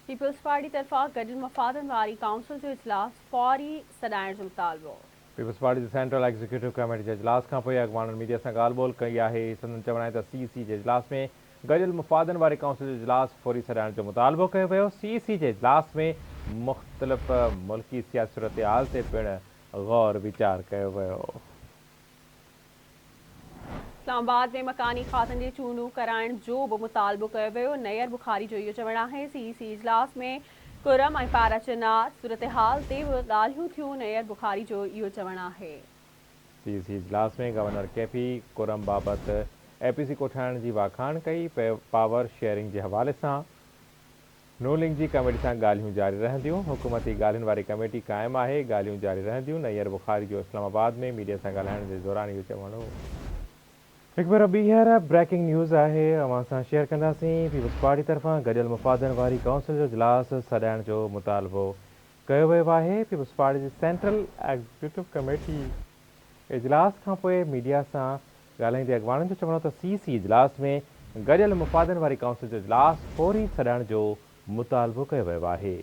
Peoples party طرفان گڏيل مفادن واري ڪائونسل جو اجلاس فوري سڏائڻ جو مطالبو. پيپلز پارٽي جي سينٽرل ايگزيڪيوٽو ڪميٽي جي اجلاس کانپوء اڳواڻن ميڊيا سان ڳالهه ٻولهه ڪئي آهي. سندن چوڻ آهي ته سي اي سي جي اجلاس ۾ گڏيل مفادن واري ڪائونسل جو اجلاس فوري سڏائڻ جو مطالبو ڪيو ويو. سي اي سي جي اجلاس ۾ مختلف ملڪي سياسي صورتحال تي پڻ غور ويچار ڪيو ويو. اسلام آباد ۾ مڪاني کاتن جي چونڊون ڪرائڻ جو به مطالبو ڪيو ويو. نيئر بخاري جو اهو چوڻ آهي سي اي سي اجلاس ۾ ڪرم ۽ پارا چنار صورتحال تي به ڳالهيون ٿيون. نيئر بخاري جو اهو چوڻ آهي. سي اي سي اجلاس ۾ گورنر ڪي پي ڪرم بابت اي پي سي ڪوٺائڻ جي واکاڻ ڪئي. پاور شيئرنگ جي حوالي سان نون ليگ جي ڪميٽي سان ڳالهيون جاري رهنديون، حڪومتي ڳالهين واري ڪميٽي قائم آهي، ڳالهيون جاري رهنديون، نيئر بخاري جو اسلام آباد ۾ ميڊيا سان ڳالهائڻ جي دوران اهو چوڻ هو. هڪ ڀيرو ٻيهر بريڪنگ نيوز آهي اوهان سان شيئر ڪنداسين، پيپلز پارٽي طرفان گڏيل مفادن واري ڪائونسل جو اجلاس سڏائڻ جو مطالبو ڪيو ويو آهي، پيپلز پارٽي جي سينٽرل ايگزيڪيوٽو ڪميٽي اجلاس کانپوء ميڊيا سان ڳالهائيندي اڳواڻن جو چوڻ هو ته سي سي اجلاس ۾ گڏيل مفادن واري ڪائونسل جو اجلاس فوري سڏائڻ جو مطالبو ڪيو ويو آهي.